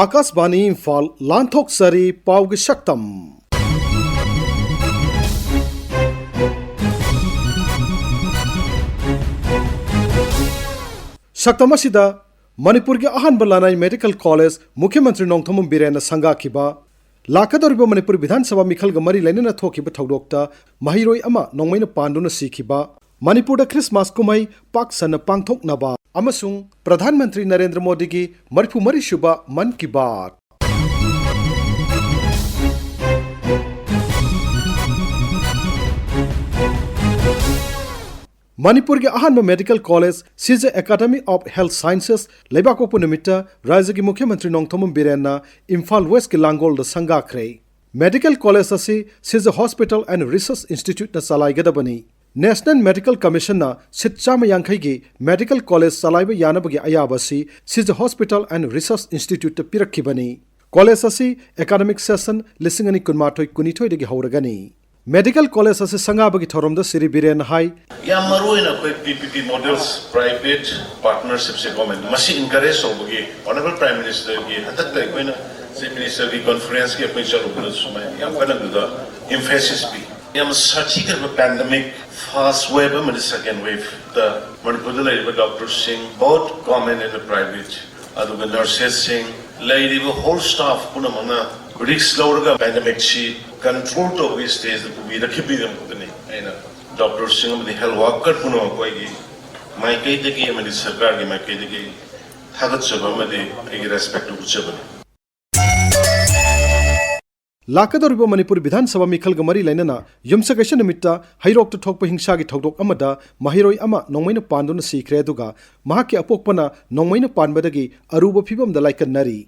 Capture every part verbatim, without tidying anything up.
ꯑꯥꯀꯥꯁꯕꯥꯅꯤ ꯏꯝꯐꯥꯜ, ꯂꯥꯟꯊꯣꯛꯆꯔꯤ ꯄꯥꯎꯒꯤ ꯁꯛꯇꯝ꯫ ꯁꯛꯇꯝ ꯑꯁꯤꯗ ꯃꯅꯤꯄꯨꯔꯒꯤ ꯑꯍꯥꯟꯕ ꯂꯅꯥꯏ ꯃꯦꯗꯤꯀꯦꯜ ꯀꯣꯂꯦꯖ ꯃꯨꯈ꯭ꯌ ꯃꯟꯇ꯭ꯔꯤ ꯅꯣꯡꯊꯣꯝꯕꯝ ꯕꯤꯔꯦꯟꯅ ꯁꯪꯒꯥꯈꯤꯕ, ꯂꯥꯛꯀꯗꯧꯔꯤꯕ ꯃꯅꯤꯄꯨꯔ ꯕꯤꯙꯥꯟ ꯁꯚꯥ ꯃꯤꯈꯜꯒ ꯃꯔꯤ ꯂꯩꯅꯅ ꯊꯣꯛꯈꯤꯕ ꯊꯧꯗꯣꯛꯇ ꯃꯍꯩꯔꯣꯏ ꯑꯃ ꯅꯣꯡꯃꯩꯅ ꯄꯥꯟꯗꯨꯅ ꯁꯤꯈꯤꯕ, ꯃꯅꯤꯄꯨꯔꯗ ꯈ꯭ꯔꯤꯁꯃꯥꯁ ꯀꯨꯝꯍꯩ ꯄꯥꯛ ꯁꯟꯅ ꯄꯥꯡꯊꯣꯛꯅꯕ ꯑꯃꯁꯨꯡ ꯄ꯭ꯔꯙꯥꯟ ꯃꯟꯇ꯭ꯔꯤ ꯅꯔꯦꯟꯗ꯭ꯔ ꯃꯣꯗꯤꯒꯤ ꯃꯔꯤꯐꯨ ꯃꯔꯤ ꯁꯨꯕ ꯃꯟ ꯀꯤ ꯕꯥꯠ꯫ ꯃꯅꯤꯄꯨꯔꯒꯤ ꯑꯍꯥꯟꯕ medical college Shija academy of health sciences ꯂꯩꯕꯥꯛꯄꯣꯛꯄ ꯅꯨꯃꯤꯠꯇ ꯔꯥꯖ꯭ꯌꯒꯤ ꯃꯨꯈ꯭ꯌ ꯃꯟꯇ꯭ꯔꯤ ꯅꯣꯡꯊꯣꯝꯕꯝ ꯕꯤꯔꯦꯟꯅ ꯏꯝꯐꯥꯜ ꯋꯦꯁꯀꯤ ꯂꯥꯡꯒꯣꯜꯗ ꯁꯪꯒꯥꯈ꯭ꯔꯦ꯫ ꯃꯦꯗꯤꯀꯦꯜ ꯀꯣꯂꯦꯖ ꯑꯁꯤ ꯁꯤꯖ ꯍꯣꯁꯄꯤꯇꯥꯜ ꯑꯦꯟ ꯔꯤꯁꯔꯆ ꯏꯟꯁꯇꯤꯇ꯭ꯌꯨꯠꯅ ꯆꯂꯥꯏꯒꯗꯕꯅꯤ꯫ ꯅꯦꯁꯅꯦꯜ ꯃꯦꯗꯤꯀꯦꯜ ꯀꯃꯤꯁꯟꯅ ꯁꯤꯠ ꯆꯥꯝꯃ ꯌꯥꯡꯈꯩꯒꯤ ꯃꯦꯗꯤꯀꯦꯜ ꯀꯣꯂꯦꯖ ꯆꯂꯥꯏꯕ ꯌꯥꯅꯕꯒꯤ ꯑꯌꯥꯕ ꯑꯁꯤ ꯁꯤꯖ ꯍꯣꯁꯄꯤꯇꯥꯜ ꯑꯦꯟ ꯔꯤꯁꯔꯆ ꯏꯟꯁꯇꯤꯇ꯭ꯌꯨꯠꯇ ꯄꯤꯔꯛꯈꯤꯕꯅꯤ꯫ ꯀꯣꯂꯦꯖ ꯑꯁꯤ ꯑꯦꯀꯥꯗꯃꯤꯛ ꯁꯦꯁꯟ ꯂꯤꯁꯤꯡ ꯑꯅꯤ ꯀꯨꯟꯃꯥꯊꯣꯏ ꯀꯨꯟꯅꯤꯊꯣꯏꯗꯒꯤ ꯍꯧꯔꯒꯅꯤ꯫ ꯃꯦꯗꯤꯀꯦꯜ ꯀꯣꯂꯦꯖ ꯑꯁꯤ ꯁꯪꯒꯥꯕꯒꯤ ꯊꯧꯔꯝꯗ ꯁꯤꯔꯤ ꯕꯤꯔꯦꯟꯅ ꯍꯥꯏ, ꯌꯥꯝ ꯃꯔꯨ ꯑꯣꯏꯅ ꯑꯩꯈꯣꯏ ꯄꯤ ꯄꯤ ꯄꯤ ꯃꯣꯗꯦꯜꯁ, ꯄ꯭ꯔꯥꯏꯚꯦꯠ ꯄꯥꯔꯠꯅꯔꯁꯤꯞꯁꯦ ꯒꯣꯔꯃꯦꯟ ꯃꯁꯤ ꯏꯟꯀꯔꯦꯖ ꯇꯧꯕꯒꯤ ꯑꯣꯅꯔꯦꯕꯜ ꯄ꯭ꯔꯥꯏꯝ ꯃꯤꯅꯤꯁꯇꯔꯒꯤ ꯍꯟꯗꯛꯇ ꯑꯩꯈꯣꯏꯅ ꯆꯤꯐ ꯃꯤꯅꯤꯁꯇꯔꯒꯤ ꯀꯟꯐꯔꯦꯟꯁꯀꯤ ꯑꯩꯈꯣꯏ ꯆꯠꯂꯨꯕꯗ ꯁꯨꯃꯥꯏꯅ ꯌꯥꯝ ꯀꯟꯅ ꯑꯗꯨꯗ ꯏꯝꯐꯦꯁꯤꯁ ꯄꯤ꯫ ꯌꯥꯝ ꯁꯥꯊꯤꯈ꯭ꯔꯕ ꯄꯦꯟꯗꯦꯃꯤꯛ, ꯐꯥꯔꯁ ꯋꯦꯚ ꯑꯃꯗꯤ ꯁꯦꯀꯦꯟ ꯋꯦꯚꯇ ꯃꯅꯤꯄꯨꯔꯗ ꯂꯩꯔꯤꯕ ꯗꯣꯛꯇꯔꯁꯤꯡ, both government and private, ꯑꯗꯨꯒ ꯅꯔꯁꯦꯁꯁꯤꯡ, ꯂꯩꯔꯤꯕ ꯍꯣꯜ ꯁ꯭ꯇꯥꯐ ꯄꯨꯝꯅꯃꯛꯅ ꯔꯤꯁꯛ ꯂꯧꯔꯒ ꯄꯦꯟꯗꯦꯃꯤꯛꯁꯤ ꯀꯟꯇ꯭ꯔꯣꯜ ꯇꯧꯕꯒꯤ ꯁ꯭ꯇꯦꯖꯇ ꯄꯨꯕꯤꯔꯛꯈꯤꯕꯒꯤꯗꯃꯛꯇꯅꯤ ꯑꯩꯅ ꯗꯣꯛꯇꯔꯁꯤꯡ ꯑꯃꯗꯤ ꯍꯦꯜꯊ ꯋꯥꯔꯀꯔ ꯄꯨꯝꯅꯃꯛꯄꯨ ꯑꯩꯒꯤ ꯃꯥꯏꯀꯩꯗꯒꯤ ꯑꯃꯗꯤ ꯁꯔꯀꯥꯔꯒꯤ ꯃꯥꯏꯀꯩꯗꯒꯤ ꯊꯥꯒꯠꯆꯕ ꯑꯃꯗꯤ ꯑꯩꯒꯤ ꯔꯦꯁꯄꯦꯛꯇꯨ ꯎꯠꯆꯕꯅꯤ꯫ ꯂꯥꯛꯀꯗꯧꯔꯤꯕ ꯃꯅꯤꯄꯨꯔ ꯕꯤꯙꯥꯟ ꯁꯚꯥ ꯃꯤꯈꯜꯒ ꯃꯔꯤ ꯂꯩꯅꯅ ꯌꯨꯝꯁꯀꯩꯁ ꯅꯨꯃꯤꯠꯇ ꯍꯩꯔꯣꯛꯇ ꯊꯣꯛꯄ ꯍꯤꯡꯁꯥꯒꯤ ꯊꯧꯗꯣꯛ ꯑꯃꯗ ꯃꯍꯩꯔꯣꯏ ꯑꯃ ꯅꯣꯡꯃꯩꯅ ꯄꯥꯟꯗꯨꯅ ꯁꯤꯈ꯭ꯔꯦ, ꯑꯗꯨꯒ ꯃꯍꯥꯛꯀꯤ ꯑꯄꯣꯛꯄꯅ ꯅꯣꯡꯃꯩꯅ ꯄꯥꯟꯕꯗꯒꯤ ꯑꯔꯨꯕ ꯐꯤꯚꯝꯗ ꯂꯥꯏꯀꯠꯅꯔꯤ꯫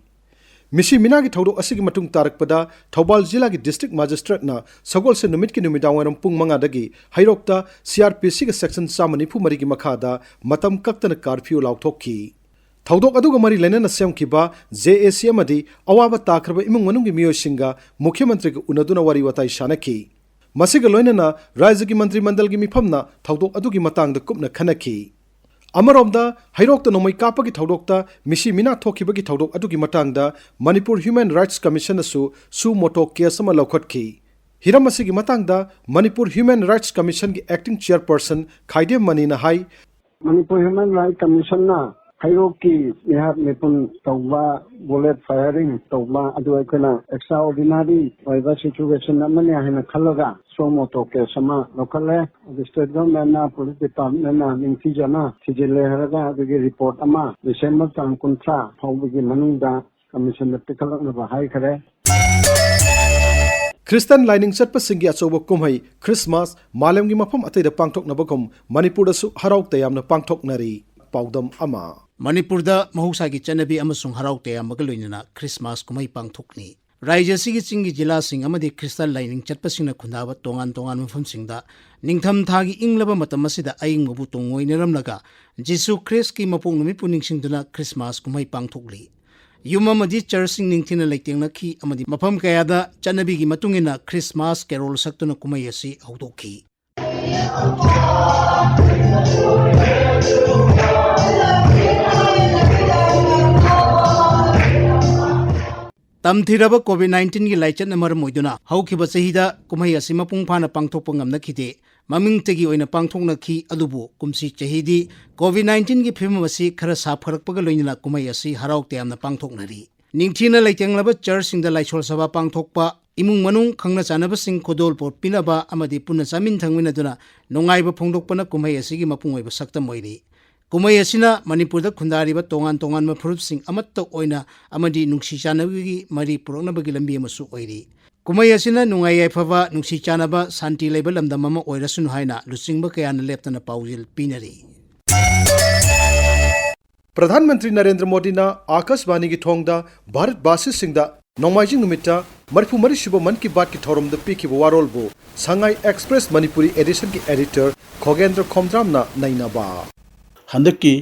ꯃꯤꯁꯤ ꯃꯤꯅꯥꯒꯤ ꯊꯧꯗꯣꯛ ꯑꯁꯤꯒꯤ ꯃꯇꯨꯡ ꯇꯥꯔꯛꯄꯗ ꯊꯧꯕꯥꯜ ꯖꯤꯂꯥꯒꯤ ꯗꯤꯁꯇ꯭ꯔꯤꯛ ꯃꯦꯖꯤꯁꯇ꯭ꯔꯦꯠꯅ ꯁꯒꯣꯜꯁꯦꯟ ꯅꯨꯃꯤꯠꯀꯤ ꯅꯨꯃꯤꯗꯥꯡꯋꯥꯏꯔꯝ ꯄꯨꯡ ꯃꯉꯥꯗꯒꯤ ꯍꯩꯔꯣꯛꯇ ꯁꯤ ꯑꯥꯔ ꯄꯤ ꯁꯤꯒꯤ ꯁꯦꯛꯁꯟ ꯆꯥꯝꯃ ꯅꯤꯐꯨ ꯃꯔꯤꯒꯤ ꯃꯈꯥꯗ ꯃꯇꯝ ꯀꯛꯇꯅ ꯀꯥꯔꯐ꯭ꯌꯨ ꯂꯥꯎꯊꯣꯛꯈꯤ꯫ ꯊꯧꯗꯣꯛ ꯑꯗꯨꯒ ꯃꯔꯤ ꯂꯩꯅꯅ ꯁꯦꯝꯈꯤꯕ ꯖꯦ ꯑꯦ ꯁꯤ ꯑꯃꯗꯤ ꯑꯋꯥꯕ ꯇꯥꯈ꯭ꯔꯕ ꯏꯃꯨꯡ ꯃꯅꯨꯡꯒꯤ ꯃꯤꯑꯣꯏꯁꯤꯡꯒ ꯃꯨꯈ꯭ꯌ ꯃꯟꯇ꯭ꯔꯤꯒ ꯎꯅꯗꯨꯅ ꯋꯥꯔꯤ ꯋꯥꯇꯥꯏ ꯁꯥꯟꯅꯈꯤ꯫ ꯃꯁꯤꯒ ꯂꯣꯏꯅꯅ ꯔꯥꯖ꯭ꯌꯒꯤ ꯃꯟꯇ꯭ꯔꯤ ꯃꯟꯗꯜꯒꯤ ꯃꯤꯐꯝꯅ ꯊꯧꯗꯣꯛ ꯑꯗꯨꯒꯤ ꯃꯇꯥꯡꯗ ꯀꯨꯞꯅ ꯈꯟꯅꯈꯤ꯫ ꯑꯃꯔꯣꯝꯗ, ꯍꯩꯔꯣꯛꯇ ꯅꯣꯡꯃꯩ ꯀꯥꯞꯄꯒꯤ ꯊꯧꯗꯣꯛꯇ ꯃꯤꯁꯤ ꯃꯤꯅꯥ ꯊꯣꯛꯈꯤꯕꯒꯤ ꯊꯧꯗꯣꯛ ꯑꯗꯨꯒꯤ ꯃꯇꯥꯡꯗ ꯃꯅꯤꯄꯨꯔ ꯍ꯭ꯌꯨꯃꯦꯟ ꯔꯥꯏꯠꯁ ꯀꯃꯤꯁꯟꯅꯁꯨ ꯁꯨ ꯃꯣꯇꯣ ꯀꯦꯁ ꯑꯃ ꯂꯧꯈꯠꯈꯤ꯫ ꯍꯤꯔꯝ ꯑꯁꯤꯒꯤ ꯃꯇꯥꯡꯗ ꯃꯅꯤꯄꯨꯔ ꯍ꯭ꯌꯨꯃꯦꯟ ꯔꯥꯏꯠꯁ ꯀꯃꯤꯁꯟꯒꯤ ꯑꯦꯛꯇꯤꯡ ꯆꯤꯌꯔꯄꯔꯁꯟ ꯈꯥꯏꯗꯦꯝ ꯃꯅꯤꯅ ꯍꯥꯏ, ꯃꯅꯤꯄꯨꯔ ꯍ꯭ꯌꯨꯃꯦꯟ ꯔꯥꯏꯠ ꯀꯃꯤꯁꯟꯅ ꯍꯩꯔꯣꯛꯀꯤ ꯃꯤꯍꯥꯠ ꯃꯤꯄꯨꯟ ꯇꯧꯕ, ꯕꯨꯂꯦꯠ ꯐꯥꯌꯔꯤꯡ ꯇꯧꯕ ꯑꯗꯨ ꯑꯩꯈꯣꯏꯅ ꯑꯦꯛꯁꯇ꯭ꯔꯥ ꯑꯣꯔꯗꯤꯅꯔꯤ ꯑꯣꯏꯕ ꯁꯤꯆꯨꯋꯦꯁꯟ ꯑꯃꯅꯤ ꯍꯥꯏꯅ ꯈꯜꯂꯒ ꯁꯣ ꯃꯣꯇꯣ ꯀꯦꯁ ꯑꯃ ꯂꯧꯈꯠꯂꯦ꯫ ꯑꯗꯨ ꯁ꯭ꯇꯦꯠ ꯒꯚꯔꯟꯃꯦꯟꯅ, ꯄꯨꯂꯤꯁ ꯗꯤꯄꯥꯔꯠꯃꯦꯟꯅ ꯅꯤꯡꯊꯤꯖꯅ ꯊꯤꯖꯤꯜꯂꯦ ꯍꯥꯏꯔꯒ ꯑꯗꯨꯒꯤ ꯔꯤꯄꯣꯔꯠ ꯑꯃ ꯗꯤꯁꯦꯝꯕꯔ ꯇꯥꯡ ꯀꯨꯟꯊ꯭ꯔꯥ ꯐꯥꯎꯕꯒꯤ ꯃꯅꯨꯡꯗ ꯀꯃꯤꯁꯟꯗ ꯄꯤꯈꯠꯂꯛꯅꯕ ꯍꯥꯏꯈꯔꯦ꯫ ꯈ꯭ꯔꯤꯁꯇꯟ ꯂꯥꯏꯅꯤꯡ ꯆꯠꯄꯁꯤꯡꯒꯤ ꯑꯆꯧꯕ ꯀꯨꯝꯍꯩ ꯈ꯭ꯔꯤꯁꯃꯥꯁ ꯃꯥꯂꯦꯝꯒꯤ ꯃꯐꯝ ꯑꯇꯩꯗ ꯄꯥꯡꯊꯣꯛꯅꯕꯒꯨꯝ ꯃꯅꯤꯄꯨꯔꯗꯁꯨ ꯍꯔꯥꯎ ꯇꯌꯥꯝꯅ ꯄꯥꯡꯊꯣꯛꯅꯔꯤ꯫ ꯄꯥꯎꯗꯝ ꯑꯃ꯫ ꯃꯅꯤꯄꯨꯔꯗ ꯃꯍꯧꯁꯥꯒꯤ ꯆꯠꯅꯕꯤ ꯑꯃꯁꯨꯡ ꯍꯔꯥꯎ ꯇꯌꯥꯝꯕꯒ ꯂꯣꯏꯅꯅ ꯈ꯭ꯔꯤꯁꯃꯥꯁ ꯀꯨꯝꯍꯩ ꯄꯥꯡꯊꯣꯛꯅꯤ꯫ ꯔꯥꯖ꯭ꯌ ꯑꯁꯤꯒꯤ ꯆꯤꯡꯒꯤ ꯖꯤꯂꯥꯁꯤꯡ ꯑꯃꯗꯤ ꯈ꯭ꯔꯤꯁꯇꯥꯟ ꯂꯥꯏꯅꯤꯡ ꯆꯠꯄꯁꯤꯡꯅ ꯈꯨꯟꯗꯥꯕ ꯇꯣꯉꯥꯟ ꯇꯣꯉꯥꯟꯕ ꯃꯐꯝꯁꯤꯡꯗ ꯅꯤꯡꯊꯝ ꯊꯥꯒꯤ ꯏꯪꯂꯕ ꯃꯇꯝ ꯑꯁꯤꯗ ꯑꯏꯪꯕꯕꯨ ꯇꯣꯡꯑꯣꯏꯅꯔꯝꯂꯒ ꯖꯤꯁꯨ ꯈ꯭ꯔꯤꯁꯀꯤ ꯃꯄꯣꯛ ꯅꯨꯃꯤꯠꯄꯨ ꯅꯤꯡꯁꯤꯡꯗꯨꯅ ꯈ꯭ꯔꯤꯁꯃꯥꯁ ꯀꯨꯝꯍꯩ ꯄꯥꯡꯊꯣꯛꯂꯤ꯫ ꯌꯨꯝ ꯑꯃꯗꯤ ꯆꯔꯆꯁꯤꯡ ꯅꯤꯡꯊꯤꯅ ꯂꯩꯇꯦꯡꯅꯈꯤ ꯑꯃꯗꯤ ꯃꯐꯝ ꯀꯌꯥꯗ ꯆꯠꯅꯕꯤꯒꯤ ꯃꯇꯨꯡ ꯏꯟꯅ ꯈ꯭ꯔꯤꯁꯃꯥꯁ ꯀꯦꯔꯣꯜ ꯁꯛꯇꯨꯅ ꯀꯨꯝꯍꯩ ꯑꯁꯤ ꯍꯧꯗꯣꯛꯈꯤ꯫ ꯇꯝꯊꯤꯔꯕ ꯀꯣꯚꯤꯗ ꯅꯥꯏꯟꯇꯤꯟꯒꯤ ꯂꯥꯏꯆꯠꯅ ꯃꯔꯝ ꯑꯣꯏꯗꯨꯅ ꯍꯧꯈꯤꯕ ꯆꯍꯤꯗ ꯀꯨꯝꯍꯩ ꯑꯁꯤ ꯃꯄꯨꯡ ꯐꯥꯅ ꯄꯥꯡꯊꯣꯛꯄ ꯉꯝꯅꯈꯤꯗꯦ꯫ ꯃꯃꯤꯡꯇꯒꯤ ꯑꯣꯏꯅ ꯄꯥꯡꯊꯣꯛꯅꯈꯤ, ꯑꯗꯨꯕꯨ ꯀꯨꯝꯁꯤ ꯆꯍꯤꯗꯤ ꯀꯣꯚꯤꯗ ꯅꯥꯏꯟꯇꯤꯟꯒꯤ ꯐꯤꯕꯝ ꯑꯁꯤ ꯈꯔ ꯁꯥꯐꯔꯛꯄꯒ ꯂꯣꯏꯅꯅ ꯀꯨꯝꯍꯩ ꯑꯁꯤ ꯍꯔꯥꯎ ꯇꯌꯥꯝꯅ ꯄꯥꯡꯊꯣꯛꯅꯔꯤ꯫ ꯅꯤꯡꯊꯤꯅ ꯂꯩꯇꯦꯡꯂꯕ ꯆꯔꯆꯁꯤꯡꯗ ꯂꯥꯏꯁꯣꯜ ꯁꯚꯥ ꯄꯥꯡꯊꯣꯛꯄ, ꯏꯃꯨꯡ ꯃꯅꯨꯡ, ꯈꯪꯅ ꯆꯥꯟꯅꯕꯁꯤꯡ ꯈꯨꯗꯣꯜꯄꯣꯠ ꯄꯤꯅꯕ ꯑꯃꯗꯤ ꯄꯨꯟꯅ ꯆꯥꯃꯤꯟ ꯊꯛꯃꯤꯟꯅꯗꯨꯅ ꯅꯨꯡꯉꯥꯏꯕ ꯐꯣꯡꯗꯣꯛꯄꯅ ꯀꯨꯝꯍꯩ ꯑꯁꯤꯒꯤ ꯃꯄꯨꯡ ꯑꯣꯏꯕ ꯁꯛꯇꯝ ꯑꯣꯏꯔꯤ꯫ ꯀꯨꯝꯍꯩ ꯑꯁꯤꯅ ꯃꯅꯤꯄꯨꯔꯗ ꯈꯨꯟꯗꯥꯔꯤꯕ ꯇꯣꯉꯥꯟ ꯇꯣꯉꯥꯟꯕ ꯐꯨꯔꯨꯞꯁꯤꯡ ꯑꯃꯠꯇ ꯑꯣꯏꯅ ꯑꯃꯗꯤ ꯅꯨꯡꯁꯤ ꯆꯥꯟꯅꯕꯒꯤ ꯃꯔꯤ ꯄꯨꯔꯛꯅꯕꯒꯤ ꯂꯝꯕꯤ ꯑꯃꯁꯨ ꯑꯣꯏꯔꯤ꯫ ꯀꯨꯝꯍꯩ ꯑꯁꯤꯅ ꯅꯨꯡꯉꯥꯏ ꯌꯥꯏꯐꯕ, ꯅꯨꯡꯁꯤ ꯆꯥꯟꯅꯕ, ꯁꯥꯟꯇꯤ ꯂꯩꯕ ꯂꯝꯗꯝ ꯑꯃ ꯑꯣꯏꯔꯁꯅꯨ ꯍꯥꯏꯅ ꯂꯨꯆꯤꯡꯕ ꯀꯌꯥꯅ ꯂꯦꯞꯇꯅ ꯄꯥꯎꯖꯦꯜ ꯄꯤꯅꯔꯤ꯫ ꯄ꯭ꯔꯙꯥꯟ ꯃꯟꯇ꯭ꯔꯤ ꯅꯔꯦꯟꯗ꯭ꯔ ꯃꯣꯗꯤꯅ ꯑꯥꯀꯥꯁꯕꯥꯅꯤꯒꯤ ꯊꯣꯡꯗ ꯚꯥꯔꯠ ꯕꯥꯁꯤꯁꯤꯡꯗ ꯅꯣꯡꯃꯥꯏꯖꯤꯡ ꯅꯨꯃꯤꯠꯇ ꯃꯔꯤꯐꯨ ꯃꯔꯤ ꯁꯨꯕ ꯃꯟ ꯀꯤ ꯕꯥꯠꯀꯤ ꯊꯧꯔꯝꯗ ꯄꯤꯈꯤꯕ ꯋꯥꯔꯣꯜꯕꯨ ꯁꯉꯥꯏ ꯑꯦꯛꯁꯄ꯭ꯔꯦꯁ ꯃꯅꯤꯄꯨꯔꯤ ꯑꯦꯗꯤꯁꯟꯒꯤ ꯑꯦꯗꯤꯇꯔ ꯈꯣꯒꯦꯟꯗ꯭ꯔ ꯈꯣꯝꯗ꯭ꯔꯥꯝꯅ ꯅꯩꯅꯕ꯫ ꯍꯟꯗꯛꯀꯤ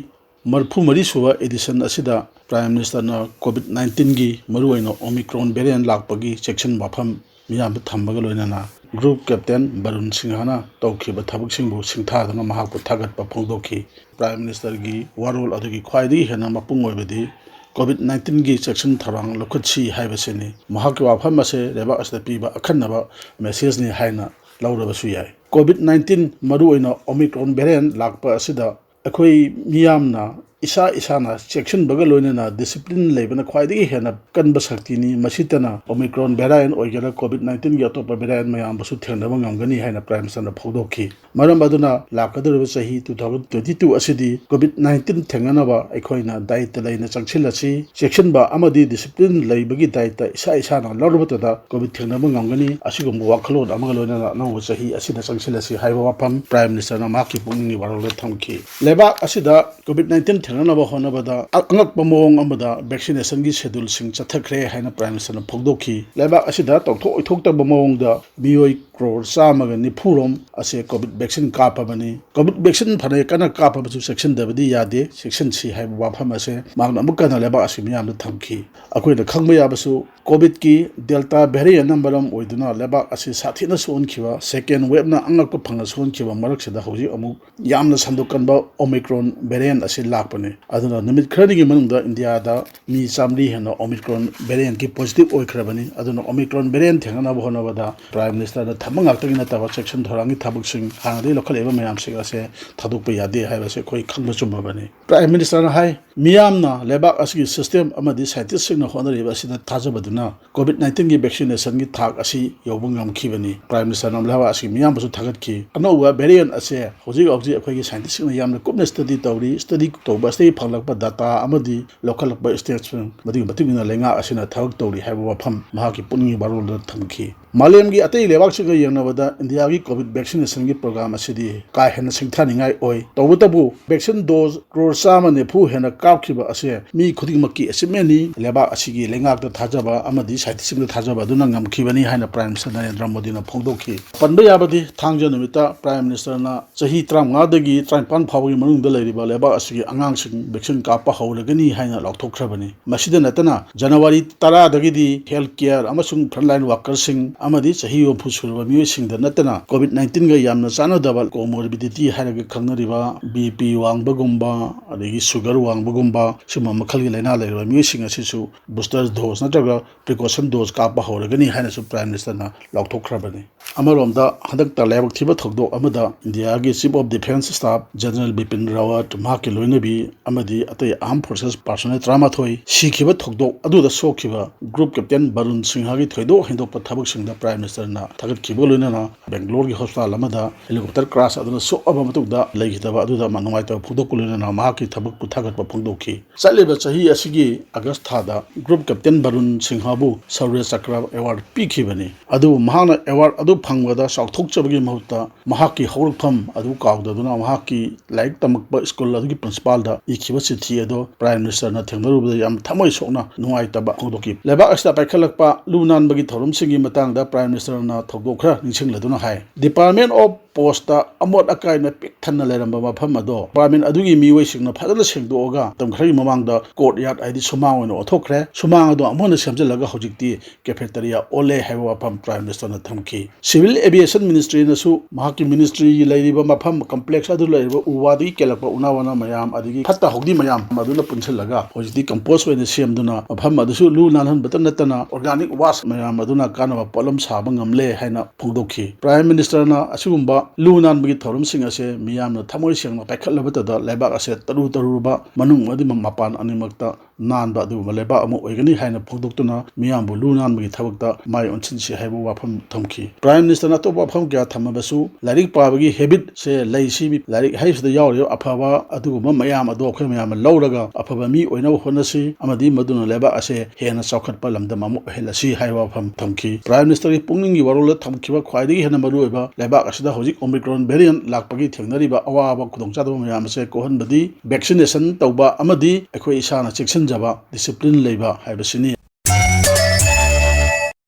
ꯃꯔꯤꯐꯨ ꯃꯔꯤ ꯁꯨꯕ ꯑꯦꯗꯤꯁꯟ ꯑꯁꯤꯗ ꯄ꯭ꯔꯥꯏꯝ ꯃꯤꯅꯤꯁꯇꯔꯅ ꯀꯣꯚꯤꯗ ꯅꯥꯏꯟꯇꯤꯟꯒꯤ ꯃꯔꯨꯑꯣꯏꯅ ꯑꯣꯃꯤꯀ꯭ꯔꯣꯟ ꯚꯦꯔꯤꯌꯦꯟ ꯂꯥꯛꯄꯒꯤ ꯆꯦꯛꯁꯤꯟ ꯋꯥꯐꯝ ꯃꯤꯌꯥꯝꯗ ꯊꯝꯕꯒ ꯂꯣꯏꯅꯅ Group Captain ꯕꯔꯨꯟ ꯁꯤꯡꯍꯅ ꯇꯧꯈꯤꯕ ꯊꯕꯛꯁꯤꯡꯕꯨ ꯁꯤꯡꯊꯥꯗꯨꯅ ꯃꯍꯥꯛꯄꯨ ꯊꯥꯒꯠꯄ ꯐꯣꯡꯗꯣꯛꯈꯤ꯫ Prime Ministerꯒꯤ ꯋꯥꯔꯣꯜ ꯑꯗꯨꯒꯤ ꯈ꯭ꯋꯥꯏꯗꯒꯤ ꯍꯦꯟꯅ ꯃꯄꯨꯡ ꯑꯣꯏꯕꯗꯤ COVID nineteenꯒꯤ ꯆꯦꯛꯁꯤꯟ ꯊꯧꯔꯥꯡ ꯂꯧꯈꯠꯁꯤ ꯍꯥꯏꯕꯁꯤꯅꯤ꯫ ꯃꯍꯥꯛꯀꯤ ꯋꯥꯐꯝ ꯑꯁꯦ ꯂꯩꯕꯥꯛ ꯑꯁꯤꯗ ꯄꯤꯕ ꯑꯈꯟꯅꯕ messageꯅꯤ ꯍꯥꯏꯅ ꯂꯧꯔꯕꯁꯨ ꯌꯥꯏ꯫ COVID nineteen, ꯃꯔꯨꯑꯣꯏꯅ Omicron variant ꯂꯥꯛꯄ ꯑꯁꯤꯗ ꯑꯩꯈꯣꯏ ꯃꯤꯌꯥꯝꯅ ꯏꯁꯥ ꯏꯁꯥꯅ ꯆꯦꯛꯁꯤꯟꯕꯒ ꯂꯣꯏꯅꯅ discipline ꯂꯩꯕꯅ ꯈ꯭ꯋꯥꯏꯗꯒꯤ ꯍꯦꯟꯅ ꯀꯟꯕ ꯁꯛꯇꯤꯅꯤ꯫ ꯃꯁꯤꯇꯅ Omicron variant ꯑꯣꯏꯒꯦꯔꯥ, COVID nineteenꯒꯤ ꯑꯇꯣꯞꯄ variant ꯃꯌꯥꯝꯕꯨꯁꯨ ꯊꯦꯡꯅꯕ ꯉꯝꯒꯅꯤ ꯍꯥꯏꯅ Prime Ministerꯅ ꯐꯣꯡꯗꯣꯛꯈꯤ꯫ ꯃꯔꯝ ꯑꯗꯨꯅ ꯂꯥꯛꯀꯗꯧꯔꯤꯕ ꯆꯍꯤ two thousand twenty two ꯑꯁꯤꯗꯤ COVID nineteen ꯊꯦꯡꯅꯅꯕ ꯑꯩꯈꯣꯏꯅ ꯗꯥꯏꯇ ꯂꯩꯅ ꯆꯪꯁꯤꯜꯂꯁꯤ꯫ ꯆꯦꯛꯁꯤꯟꯕ ꯑꯃꯗꯤ discipline ꯂꯩꯕꯒꯤ ꯗꯥꯏꯇ ꯏꯁꯥ ꯏꯁꯥꯅ ꯂꯧꯔꯕꯇꯗ COVID ꯊꯦꯡꯅꯕ ꯉꯝꯒꯅꯤ꯫ ꯑꯁꯤꯒꯨꯝꯕ ꯋꯥꯈꯜꯂꯣꯟ ꯑꯃꯒ ꯂꯣꯏꯅꯅ ꯑꯅꯧꯕ ꯆꯍꯤ ꯑꯁꯤꯗ ꯆꯪꯁꯤꯜꯂꯁꯤ ꯍꯥꯏꯕ ꯋꯥꯐꯝ Prime Ministerꯅ ꯃꯍꯥꯛꯀꯤ ꯄꯨꯛꯅꯤꯡꯒꯤ ꯋꯥꯔꯣꯜꯗ ꯊꯝꯈꯤ꯫ ꯂꯩꯕꯥꯛ ꯑꯁꯤꯗ COVID nineteen ꯊꯦꯡꯅꯅꯕ ꯍꯣꯠꯅꯕꯗ ꯑ-, ꯑꯉꯛꯄ ꯃꯑꯣꯡ ꯑꯃꯗ vaccinationꯒꯤ scheduleꯁꯤꯡ ꯆꯠꯊꯈ꯭ꯔꯦ ꯍꯥꯏꯅ Prime Ministerꯅ ꯐꯣꯡꯗꯣꯛꯈꯤ꯫ ꯂꯩꯕꯥꯛ ꯑꯁꯤꯗ ꯇꯧꯊꯣꯛ ꯑꯣꯏꯊꯣꯛꯇꯕ ꯃꯑꯣꯡꯗ ꯃꯤꯑꯣꯏ ꯀ꯭ꯔꯣꯔ ꯆꯥꯝꯃꯒ ꯅꯤꯐꯨ ꯔꯣꯝ ꯑꯁꯦ COVID vaccine ꯀꯥꯞꯄꯕꯅꯤ꯫ COVID vaccine ꯐꯅ ꯀꯟꯅ ꯀꯥꯞꯄꯕꯁꯨ ꯆꯦꯛꯁꯤꯟꯗꯕꯗꯤ ꯌꯥꯗꯦ, ꯆꯦꯛꯁꯤꯟꯁꯤ ꯍꯥꯏꯕ ꯋꯥꯐꯝ ꯑꯁꯦ ꯃꯍꯥꯛꯅ ꯑꯃꯨꯛ ꯍꯟꯅ ꯂꯩꯕꯥꯛ ꯑꯁꯤ ꯃꯤꯌꯥꯝꯗ ꯊꯝꯈꯤ꯫ ꯑꯩꯈꯣꯏꯅ ꯈꯪꯕ ꯌꯥꯕꯁꯨ, COVIDꯀꯤ Delta variantꯅ ꯃꯔꯝ ꯑꯣꯏꯗꯨꯅ ꯂꯩꯕꯥꯛ ꯑꯁꯤ ꯁꯥꯊꯤꯅ ꯁꯣꯛꯍꯟꯈꯤꯕ, second waveꯅ ꯑꯉꯛꯄ ꯐꯪꯅ ꯁꯣꯛꯍꯟꯈꯤꯕ ꯃꯔꯛꯁꯤꯗ ꯍꯧꯖꯤꯛ ꯑꯃꯨꯛ ꯌꯥꯝꯅ ꯁꯟꯗꯣꯛꯀꯟꯕ Omicron variant ꯑꯁꯤ ꯂꯥꯛꯄꯅꯤ꯫ ꯑꯗꯨꯅ ꯅꯨꯃꯤꯠ ꯈꯔꯅꯤꯒꯤ ꯃꯅꯨꯡꯗ ꯏꯟꯗꯤꯌꯥꯗ ꯃꯤ ꯆꯥꯃꯔꯤ ꯍꯦꯟꯅ Omicron variantꯀꯤ positive ꯑꯣꯏꯈ꯭ꯔꯕꯅꯤ꯫ ꯑꯗꯨꯅ Omicron variant ꯊꯦꯡꯅꯅꯕ ꯍꯣꯠꯅꯕꯗ Prime Ministerꯅ ꯊꯝꯕ ꯉꯥꯛꯇꯒꯤ ꯅꯠꯇꯕ ꯆꯦꯛꯁꯤꯟ ꯊꯧꯔꯥꯡꯒꯤ ꯊꯕꯛꯁꯤꯡ, ꯍꯥꯟꯅꯗꯒꯤ ꯂꯧꯈꯠꯂꯛꯏꯕ ꯃꯌꯥꯝꯁꯤꯡ ꯑꯁꯦ ꯊꯥꯗꯣꯛꯄ ꯌꯥꯗꯦ ꯍꯥꯏꯕꯁꯤ ꯑꯩꯈꯣꯏ ꯈꯪꯕ ꯆꯨꯝꯃꯕꯅꯤ꯫ Prime Ministerꯅ ꯍꯥꯏ, ꯃꯤꯌꯥꯝꯅ ꯂꯩꯕꯥꯛ ꯑꯁꯤꯒꯤ system ꯑꯃꯗꯤ scientistꯁꯤꯡꯅ ꯍꯣꯠꯅꯔꯤꯕ ꯑꯁꯤꯗ ꯊꯥꯖꯕꯗꯨꯅ COVID nineteenꯒꯤ vaccinationꯒꯤ ꯊꯥꯛ ꯑꯁꯤ ꯌꯧꯕ ꯉꯝꯈꯤꯕꯅꯤ꯫ Prime Ministerꯅ ꯂꯩꯕꯥꯛ ꯑꯁꯤꯒꯤ ꯃꯤꯌꯥꯝꯕꯨꯁꯨ ꯊꯥꯒꯠꯈꯤ꯫ ꯑꯅꯧꯕ variant ꯑꯁꯦ ꯍꯧꯖꯤꯛ ꯍꯧꯖꯤꯛ ꯑꯩꯈꯣꯏꯒꯤ scientistꯁꯤꯡꯅ ꯌꯥꯝꯅ ꯀꯨꯞꯅ study ꯇꯧꯔꯤ꯫ Study ꯇꯧꯕ ꯑꯁꯤꯗꯒꯤ ꯐꯪꯂꯛꯄ data ꯑꯃꯗꯤ ꯂꯧꯈꯠꯂꯛꯄ stateꯁꯤꯡ, ꯃꯗꯨꯒꯤ ꯃꯇꯨꯡ ꯏꯟꯅ ꯂꯩꯉꯥꯛ ꯑꯁꯤꯅ ꯊꯕꯛ ꯇꯧꯔꯤ ꯍꯥꯏꯕ ꯋꯥꯐꯝ ꯃꯍꯥꯛꯀꯤ ꯄꯨꯛꯅꯤꯡꯒꯤ ꯋꯥꯔꯣꯜꯗ ꯊꯝꯈꯤ꯫ ꯃꯥꯂꯦꯝꯒꯤ ꯑꯇꯩ ꯂꯩꯕꯥꯛꯁꯤꯡꯒ ꯌꯦꯡꯅꯕꯗ ꯏꯟꯗꯤꯌꯥꯒꯤ COVID vaccinationꯒꯤ program ꯑꯁꯤꯗꯤ ꯀꯥ ꯍꯦꯟꯅ ꯁꯤꯡꯊꯥꯅꯤꯡꯉꯥꯏ ꯑꯣꯏ꯫ ꯇꯧꯕꯇꯕꯨ, vaccine dose ꯀ꯭ꯔꯣꯔ ꯆꯥꯝꯃ ꯅꯤꯐꯨ ꯍꯦꯟꯅ ꯀꯥꯞꯈꯤꯕ ꯑꯁꯦ ꯃꯤ ꯈꯨꯗꯤꯡꯃꯛꯀꯤ achievementꯅꯤ꯫ ꯂꯩꯕꯥꯛ ꯑꯁꯤꯒꯤ ꯂꯩꯉꯥꯛꯇ ꯊꯥꯖꯕ ꯑꯃꯗꯤ scientistꯁꯤꯡꯗ ꯊꯥꯖꯕ ꯑꯗꯨꯅ ꯉꯝꯈꯤꯕꯅꯤ ꯍꯥꯏꯅ Prime Minister ꯅꯔꯦꯟꯗ꯭ꯔ ꯃꯣꯗꯤꯅ ꯐꯣꯡꯗꯣꯛꯈꯤ꯫ ꯄꯟꯕ ꯌꯥꯕꯗꯤ, ꯊꯥꯡꯖ ꯅꯨꯃꯤꯠꯇ Prime Ministerꯅ ꯆꯍꯤ ꯇꯔꯥꯃꯉꯥꯗꯒꯤ ꯇꯔꯥꯅꯤꯄꯥꯟ ꯐꯥꯎꯕꯒꯤ ꯃꯅꯨꯡꯗ ꯂꯩꯔꯤꯕ ꯂꯩꯕꯥꯛ ꯑꯁꯤꯒꯤ ꯑꯉꯥꯡꯁꯤꯡ vaccine ꯀꯥꯞꯄ ꯍꯧꯔꯒꯅꯤ ꯍꯥꯏꯅ ꯂꯥꯎꯊꯣꯛꯈ꯭ꯔꯕꯅꯤ꯫ ꯃꯁꯤꯗ ꯅꯠꯇꯅ, January ꯇꯔꯥꯗꯒꯤꯗꯤ health care ꯑꯃꯁꯨꯡ frontline workerꯁꯤꯡ, ꯑꯃꯗꯤ ꯆꯍꯤ ꯍꯨꯝꯐꯨ ꯁꯨꯔꯕ ꯃꯤꯑꯣꯏꯁꯤꯡꯗ ꯅꯠꯇꯅ COVID nineteenꯒ ꯌꯥꯝꯅ ꯆꯥꯟꯅꯗꯕ comorbidity ꯍꯥꯏꯔꯒ ꯈꯪꯅꯔꯤꯕ BP ꯋꯥꯡꯕꯒꯨꯝꯕ, ꯑꯗꯒꯤ sugar ꯋꯥꯡꯕꯒꯨꯝꯕ, ꯁꯤꯒꯨꯝꯕ ꯃꯈꯜꯒꯤ ꯂꯥꯏꯅꯥ ꯂꯩꯔꯕ ꯃꯤꯑꯣꯏꯁꯤꯡ ꯑꯁꯤꯁꯨ booster dose ꯅꯠꯇ꯭ꯔꯒ precaution dose ꯀꯥꯞꯄ ꯍꯧꯔꯒꯅꯤ ꯍꯥꯏꯅꯁꯨ Prime Ministerꯅ ꯂꯥꯎꯊꯣꯛꯈ꯭ꯔꯕꯅꯤ꯫ ꯑꯃꯔꯣꯝꯗ, ꯍꯟꯗꯛꯇ ꯂꯥꯏꯕꯛ ꯊꯤꯕ ꯊꯧꯗꯣꯛ ꯑꯃꯗ ꯏꯟꯗꯤꯌꯥꯒꯤ Chief of Defence Staff General Bipin Rawat, ꯃꯍꯥꯛꯀꯤ ꯂꯣꯏꯅꯕꯤ ꯑꯃꯗꯤ ꯑꯇꯩ Armed Forces personnel ꯇꯔꯥꯃꯥꯊꯣꯏ ꯁꯤꯈꯤꯕ ꯊꯧꯗꯣꯛ ꯑꯗꯨꯗ ꯁꯣꯛꯈꯤꯕ Group Captain ꯕꯔꯨꯟ ꯁꯤꯡꯍꯒꯤ ꯊꯣꯏꯗꯣꯛ ꯍꯦꯟꯗꯣꯛꯄ ꯊꯕꯛꯁꯤꯡꯗ Prime Ministerꯅ ꯊꯥꯒꯠꯈꯤꯕꯒ ꯂꯣꯏꯅꯅ, ꯕꯦꯡꯒ꯭ꯂꯣꯔꯒꯤ hospital ꯑꯃꯗ helicopter crash ꯑꯗꯨꯅ ꯁꯣꯛꯑꯕ ꯃꯇꯨꯡꯗ ꯂꯩꯈꯤꯗꯕ ꯑꯗꯨꯗ ꯅꯨꯡꯉꯥꯏꯇꯕ ꯐꯣꯡꯗꯣꯛꯄ ꯂꯣꯏꯅꯅ ꯃꯍꯥꯛꯀꯤ ꯊꯕꯛꯄꯨ ꯊꯥꯒꯠꯄ ꯐꯣꯡꯗꯣꯛꯈꯤ꯫ ꯆꯠꯂꯤꯕ ꯆꯍꯤ ꯑꯁꯤꯒꯤ August ꯊꯥꯗ Group Captain ꯕꯔꯨꯟ ꯁꯤꯡꯍꯕꯨ ꯁꯧꯔ꯭ꯌ ꯆꯀ꯭ꯔ award ꯄꯤꯈꯤꯕꯅꯤ꯫ ꯑꯗꯨꯕꯨ ꯃꯍꯥꯛꯅ award ꯑꯗꯨ ꯐꯪꯕꯗ ꯆꯥꯎꯊꯣꯛꯆꯕꯒꯤ ꯃꯍꯨꯠꯇ ꯃꯍꯥꯛꯀꯤ ꯍꯧꯔꯛꯐꯝ ꯑꯗꯨ ꯀꯥꯎꯗꯗꯨꯅ ꯃꯍꯥꯛꯀꯤ ꯂꯥꯏꯔꯤꯛ ꯇꯝꯃꯛꯄ school ꯑꯗꯨꯒꯤ principalꯗ ꯏꯈꯤꯕ ꯆꯤꯊꯤ ꯑꯗꯨ Prime Ministerꯅ ꯊꯦꯡꯅꯔꯨꯕꯗ ꯌꯥꯝ ꯊꯃꯣꯏ ꯁꯣꯛꯅ ꯅꯨꯡꯉꯥꯏꯇꯕ ꯐꯣꯡꯗꯣꯛꯈꯤ꯫ ꯂꯩꯕꯥꯛ ꯑꯁꯤꯗ ꯄꯥꯏꯈꯠꯂꯛꯄ ꯂꯨ ꯅꯥꯟꯕꯒꯤ ꯊꯧꯔꯝꯁꯤꯡꯒꯤ ꯃꯇꯥꯡꯗ Prime Ministerꯅ ꯊꯧꯗꯣꯛ ꯈꯔ ꯅꯤꯡꯁꯤꯡꯂꯗꯨꯅ ꯍꯥꯏ, Department of Postꯇ ꯑꯃꯣꯠ ꯑꯀꯥꯏꯅ ꯄꯤꯛ ꯊꯟꯅ ꯂꯩꯔꯝꯕ ꯃꯐꯝ ꯑꯗꯣ department ꯑꯗꯨꯒꯤ ꯃꯤꯑꯣꯏꯁꯤꯡꯅ ꯐꯖꯅ ꯁꯦꯡꯗꯣꯛꯑꯒ ꯃꯇꯝ ꯈꯔꯒꯤ ꯃꯃꯥꯡꯗ courtyard ꯍꯥꯏꯗꯤ ꯁꯨꯃꯥꯡ ꯑꯣꯏꯅ ꯑꯣꯟꯊꯣꯛꯈ꯭ꯔꯦ꯫ ꯁꯨꯃꯥꯡ ꯑꯗꯣ ꯑꯃꯨꯛ ꯍꯟꯅ ꯁꯦꯝꯖꯤꯜꯂꯒ ꯍꯧꯖꯤꯛꯇꯤ cafeteria ꯑꯣꯜꯂꯦ ꯍꯥꯏꯕ ꯋꯥꯐꯝ Prime Ministerꯅ ꯊꯝꯈꯤ꯫ Civil Aviation Ministryꯅꯁꯨ ꯃꯍꯥꯛꯀꯤ ministryꯒꯤ ꯂꯩꯔꯤꯕ ꯃꯐꯝ complex ꯑꯗꯨ ꯂꯩꯔꯤꯕ ꯎ ꯋꯥꯗꯒꯤ ꯀꯦꯜꯂꯛꯄ ꯎꯅꯥ ꯋꯥꯅꯥ ꯃꯌꯥꯝ ꯑꯗꯒꯤ ꯐꯠꯇ ꯍꯥꯎꯗꯤ ꯃꯌꯥꯝ ꯑꯗꯨꯅ ꯄꯨꯟꯁꯤꯜꯂꯒ ꯍꯧꯖꯤꯛꯇꯤ compost ꯑꯣꯏꯅ ꯁꯦꯝꯗꯨꯅ ꯃꯐꯝ ꯑꯗꯨꯁꯨ ꯂꯨ ꯅꯥꯜꯍꯟꯕꯇ ꯅꯠꯇꯅ organic waste ꯃꯌꯥꯝ ꯑꯗꯨꯅ ꯀꯥꯟꯅꯕ ꯄꯣꯠꯂꯝ ꯁꯥꯕ ꯉꯝꯂꯦ ꯍꯥꯏꯅ ꯐꯣꯡꯗꯣꯛꯈꯤ꯫ Prime Ministerꯅ ꯑꯁꯤꯒꯨꯝꯕ ꯂꯨ ꯅꯥꯟꯕꯒꯤ ꯊꯧꯔꯝꯁꯤꯡ ꯑꯁꯦ ꯃꯤꯌꯥꯝꯅ ꯊꯃꯣꯏ ꯁꯦꯡꯅ ꯄꯥꯏꯈꯠꯂꯕꯇꯗ ꯂꯩꯕꯥꯛ ꯑꯁꯦ ꯇꯔꯨ ꯇꯔꯨꯕ ꯃꯅꯨꯡ ꯑꯃꯗꯤ ꯃꯄꯥꯟ ꯑꯅꯤꯃꯛꯇ ꯅꯥꯟꯕ ꯑꯗꯨꯒꯨꯝꯕ ꯂꯩꯕꯥꯛ ꯑꯃ ꯑꯣꯏꯒꯅꯤ ꯍꯥꯏꯅ ꯐꯣꯡꯗꯣꯛꯇꯨꯅ ꯃꯤꯌꯥꯝꯕꯨ ꯂꯨ ꯅꯥꯟꯕꯒꯤ ꯊꯕꯛꯇ ꯃꯥꯏ ꯑꯣꯟꯁꯤꯟꯁꯤ ꯍꯥꯏꯕ ꯋꯥꯐꯝ ꯊꯝꯈꯤ꯫ Prime Ministerꯅ ꯑꯇꯣꯞꯄ ꯋꯥꯐꯝ ꯀꯌꯥ ꯊꯝꯃꯕꯁꯨ ꯂꯥꯏꯔꯤꯛ ꯄꯥꯕꯒꯤ habitꯁꯦ ꯂꯩꯁꯤ, ꯂꯥꯏꯔꯤꯛ ꯍꯥꯏꯕꯁꯤꯗ ꯌꯥꯎꯔꯤꯕ ꯑꯐꯕ ꯑꯗꯨꯒꯨꯝꯕ ꯃꯌꯥꯝ ꯑꯗꯣ ꯑꯩꯈꯣꯏ ꯃꯌꯥꯝꯅ ꯂꯧꯔꯒ ꯑꯐꯕ ꯃꯤ ꯑꯣꯏꯅꯕ ꯍꯣꯠꯅꯁꯤ ꯑꯃꯗꯤ ꯃꯗꯨꯅ ꯂꯩꯕꯥꯛ ꯑꯁꯦ ꯍꯦꯟꯅ ꯆꯥꯎꯈꯠꯄ ꯂꯝꯗꯝ ꯑꯃ ꯑꯣꯏꯍꯜꯂꯁꯤ ꯍꯥꯏꯕ ꯋꯥꯐꯝ ꯊꯝꯈꯤ꯫ Prime Ministerꯒꯤ ꯄꯨꯛꯅꯤꯡꯒꯤ ꯋꯥꯔꯣꯜꯗ ꯊꯝꯈꯤꯕ ꯈ꯭ꯋꯥꯏꯗꯒꯤ ꯍꯦꯟꯅ ꯃꯔꯨꯑꯣꯏꯕ ꯂꯩꯕꯥꯛ ꯑꯁꯤꯗ ꯍꯧꯖꯤꯛ Omicron variant ꯂꯥꯛꯄꯒꯤ ꯊꯦꯡꯅꯔꯤꯕ ꯑꯋꯥꯕ ꯈꯨꯗꯣꯡꯆꯥꯗꯕ ꯃꯌꯥꯝ ꯑꯁꯦ ꯀꯣꯛꯍꯟꯕꯗꯤ vaccination ꯇꯧꯕ ꯑꯃꯗꯤ ꯑꯩꯈꯣꯏ ꯏꯁꯥꯅ ꯆꯦꯛꯁꯤꯟꯖꯕ, discipline ꯂꯩꯕ ꯍꯥꯏꯕꯁꯤꯅꯤ꯫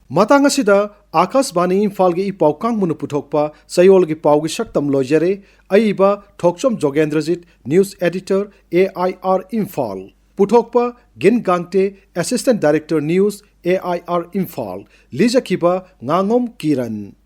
ꯃꯇꯥꯡ ꯑꯁꯤꯗ ꯑꯥꯀꯥꯁꯕꯥꯅꯤ ꯏꯝꯐꯥꯜꯒꯤ ꯏ ꯄꯥꯎ ꯀꯥꯡꯕꯨꯅ ꯄꯨꯊꯣꯛꯄ ꯆꯌꯣꯜꯒꯤ ꯄꯥꯎꯒꯤ ꯁꯛꯇꯝ ꯂꯣꯏꯖꯔꯦ꯫ ꯑꯏꯕ ꯊꯣꯛꯆꯣꯝ ꯖꯣꯒꯦꯟꯗ꯭ꯔꯖꯤꯠ, news editor, A I R Imphal. ꯄꯨꯊꯣꯛꯄ ꯒꯤꯟ ꯒꯥꯡꯇꯦ, Assistant Director News, A I R Imphal꯫ ꯂꯤꯖꯈꯤꯕ ꯉꯥꯉꯣꯝ Kiran.